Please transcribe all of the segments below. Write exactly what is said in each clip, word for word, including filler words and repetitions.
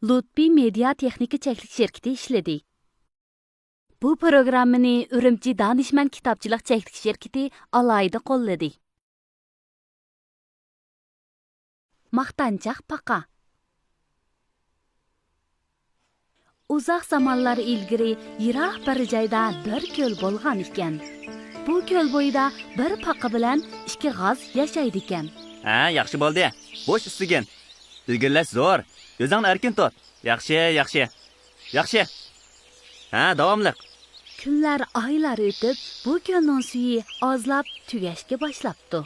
لۇتپى مېدىيا تېخنىكا چەكلىك شىركىتى ئىشلىدى. بۇ پروگراممىنى ئۈرۈمچى دانىشمەن كىتابچىلىق چەكلىك شىركىتى ئالاھىدە قوللىدى. ماختانچاق پاقا. ئۇزاق زامانلار ئىلگىرى يىراق بىر جايدا بىر كۆل بولغان ئىكەن. بۇ كۆل بويىدا بىر پاقا بىلەن ئىككى غاز ياشايدىكەن. ھە، ياخشى بولدى. بوش ئىستىگىن. ئىلگىرىلەش زور. ئۆزۈڭنى ئەركىن تۇت. ياخشى، ياخشى. ياخشى. ھە، داۋاملىق. كۈنلەر، ئايلار ئۆتۈپ، بۇ كۆلنىڭ سۈيى ئازلاپ تۈگەشكە باشلاپتۇ.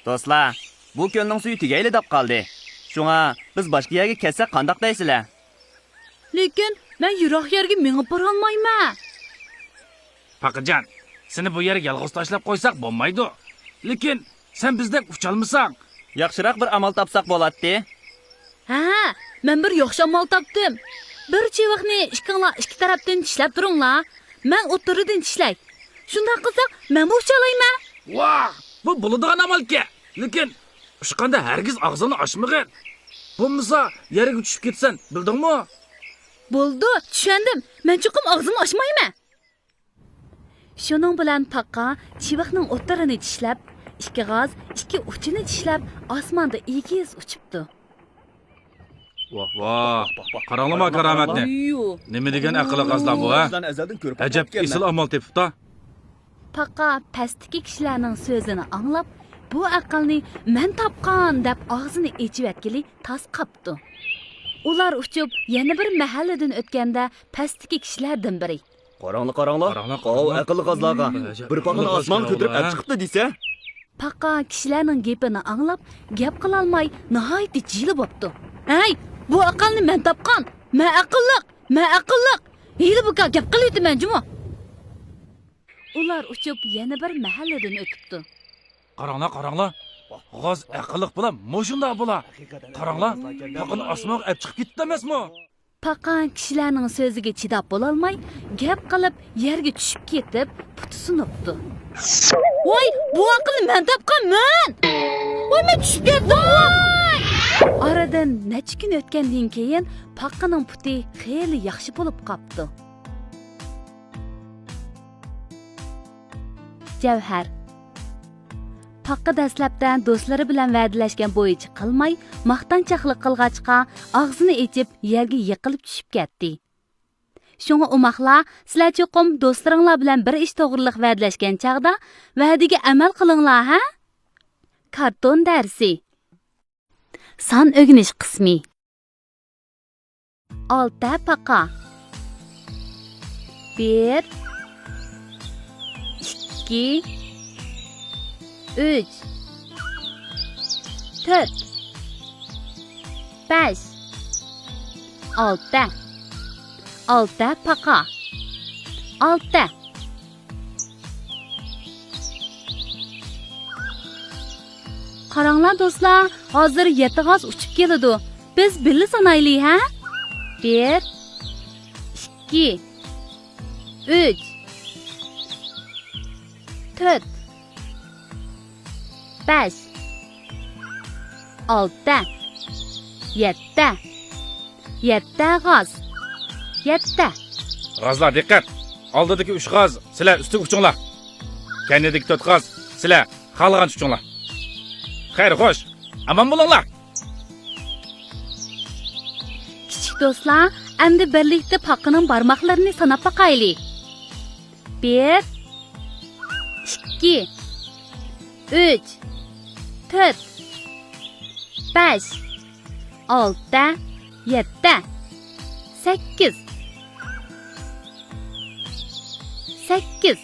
دوستلار، بۇ كۆلنىڭ سۈيى تۈگەيلى دەپ قالدى. شۇڭا بىز باشقا يەرگە كەتسەك قانداق دەيسىلەر؟ لېكىن مەن يىراق يەرگە مېڭىپ بارالمايمەن. پاقىجان، سېنى بۇ يەرگە يالغۇز تاشلاپ قويساق بولمايدۇ. لېكىن سەن بىزدەك ئۇچالمىساڭ. ياخشىراق بىر ئامال تاپساق بولاتتى. ھە، مەن بىر ياخشى ئامال تاپتىم. بىر چىۋىقنى ئىككىڭلار ئىككى تەرەپتىن چىشلەپ تۇرۇڭلار. مەن ئوتتۇرىدىن چىشلەي. شۇنداق قىلساق، مەنمۇ ئۇچالايمەن. ۋاھ، بۇ بولىدىغان ئامالكەن. لېكىن ئۇچقاندا ھەرگىز ئاغزىڭنى ئاچمىغىن. بولمىسا يەرگە چۈشۈپ كېتىسەن، بىلدىڭمۇ؟ بولىدۇ، چۈشەندىم. مەن چوقۇم ئاغزىمنى ئاچمايمەن. شۇنىڭ بىلەن پاقا چىۋىقنىڭ ئوتتۇرىنى چىشلەپ، ئىككى غاز، ئىككى ئۇچىنى چىشلەپ، ئاسماندا ئېگىز ئۇچۇپتۇ. ۋاھ، ۋاھ، قاراڭلىما كارامەتنى. نېمە دېگەن ئەقىللىق غازلار بۇ، ھە؟ ئەجەب ئېسىل ئامال تېپىپتا. پاقا پەستىكى كىشىلەرنىڭ سۆزىنى ئاڭلاپ، بۇ ئەقىلنى مەن تاپقان دەپ ئاغزىنى ئېچىۋەتكىلى تاس قاپتۇ. ئۇلار ئۇچۇپ يەنە بىر مەھەللىدىن ئۆتكەندە پەستىكى كىشىلەردىن بىرى. قاراڭلا، قاراڭلا. قاراڭلا، قاراڭلا. ئاۋۇ ئەقىللىك غازلارغا. بىر پاقىنى ئاسمانغا كۆتۈرۈپ ئەپ چىقىپتۇ دېسە. پاقا كىشىلەرنىڭ گېپىنى ئاڭلاپ، گەپ قىلالماي ناھايىتى جىلە بوپتۇ. ھەي، بۇ ئەقىلنى مەن تاپقان. مەن ئەقىللىق، مەن ئەقىللىق. ھېلى بۇكا گەپ قىلىۋېتىمەن جۇمۇ. ئۇلار ئۇچۇپ يەنە بىر مەھەللىدىن ئۆتۈپتۇ. قاراڭلا، قاراڭلا. غاز ئەقىللىق بولا، مۇشۇنداق بولا. قاراڭلا، پاقىنى ئاسمانغا ئەپ چىقىپ كېتىپتۇ ئەمەسمۇ؟ پاقا كىشىلەرنىڭ سۆزىگە چىداپ بولالماي، گەپ قىلىپ يەرگە چۈشۈپ كېتىپ، پۇتى سۇنۇپتۇ. ۋاي، بۇ ئەقىلنى مەن تاپقان، مەن! ۋاي، مەن چۈشۈپ كەتتىم! ئارىدىن نەچچە كۈن ئۆتكەندىن كېيىن پاقىنىڭ پۇتى خېلى ياخشى بولۇپ قاپتۇ. جەۋھەر. پاقا دەسلەپتە دوستلىرى بىلەن ۋەدىلەشكەن بويىچە قىلماي، ماختانچاقلىق قىلغاچقا، ئاغزىنى ئېچىپ، يەرگە يىقىلىپ چۈشۈپ كەتتى. شۇڭا ئوماقلار، سىلەر چوقۇم دوستلىرىڭلار بىلەن بىر ئىش توغرىلىق ۋەدىلەشكەن چاغدا، ۋەدىگە ئەمەل قىلىڭلار، ھە؟ كارتون دەرسى. سان ئۆگىنىش قىسمى. ئالتە پاقا. بىر، ئىككى، ئۈچ، تۆت، بەش، ئالتە. ئالتە پاقا. ئالتە. قاراڭلار دوستلار، ھازىر يەتتە غاز ئۇچۇپ كېلىدۇ. بىز بىللە سانايلى، ھە؟ بىر، ئىككى، ئۈچ، تۆت، بەش، ئالتە، يەتتە. يەتتە غاز. يەتتە. غازلار دىققەت! ئالدىدىكى ئۈچ غاز سىلەر ئۈستىگە ئۇچۇڭلار. كەينىدىكى تۆت غاز سىلەر خالىغانچە ئۇچۇڭلار. خەير، خوش، ئامان بولۇڭلار. كىچىك دوستلار، ئەمدى بىرلىكتە پاقىنىڭ بارماقلىرىنى ساناپ باقايلى. بىر، ئىككى، ئۈچ، تۆت، بەش، ئالتە، يەتتە، سەككىز. سەككىز.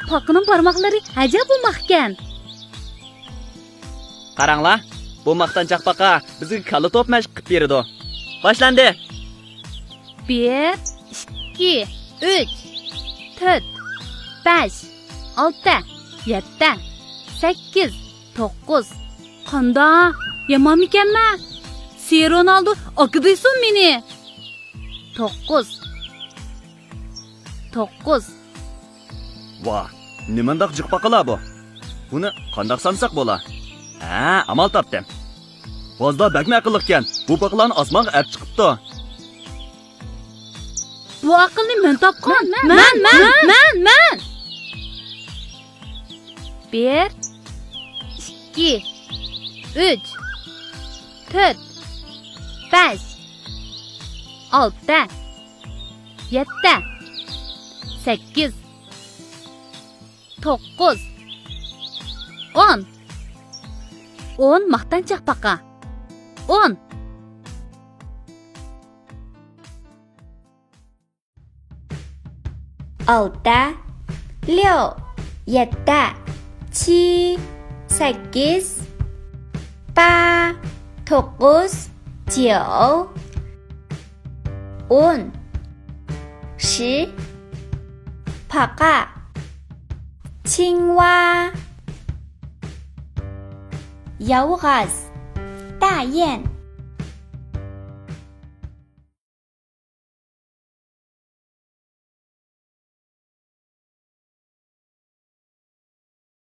پاقىنىڭ بارماقلىرى ئەجەب ئوماقكەن. قاراڭلار، بۇ ماختانچاق پاقا بىزگە كاللا توپ مەشىق قىلىپ بېرىدۇ. باشلاندى! بىر، ئىككى، ئۈچ، تۆت، بەش، ئالتە، يەتتە، سەككىز، توققۇز. قاندا، يامانمىكەنمەن؟ سى رونالدو ئاكا دەيسۇن مېنى. توققۇز. توققۇز. ۋاھ، نېمانداق جىق پاقىلار بۇ؟ بۇنى قانداق سانىساق بولا؟ ھە، ئامال تاپتىم. غازلار بەكمۇ ئەقىللىقكەن. بۇ پاقىلارنى ئاسمانغا ئەپ چىقىپتۇ. بۇ ئەقىلنى مەن تاپقان. مەن، مەن، مەن، مەن، مەن. بىر، ئىككى، ئۈچ، تۆت، بەش، ئالتە، يەتتە، سەككىز، توققۇز، ئون. ئون ماختانچاق پاقا. ئون. ئالتە، ليو، يەتتە، چى، سەككىز، پا، توققۇز، جياۋ، ئون، شى، پاقا، چىڭۋا، ياۋغاز، دايەن.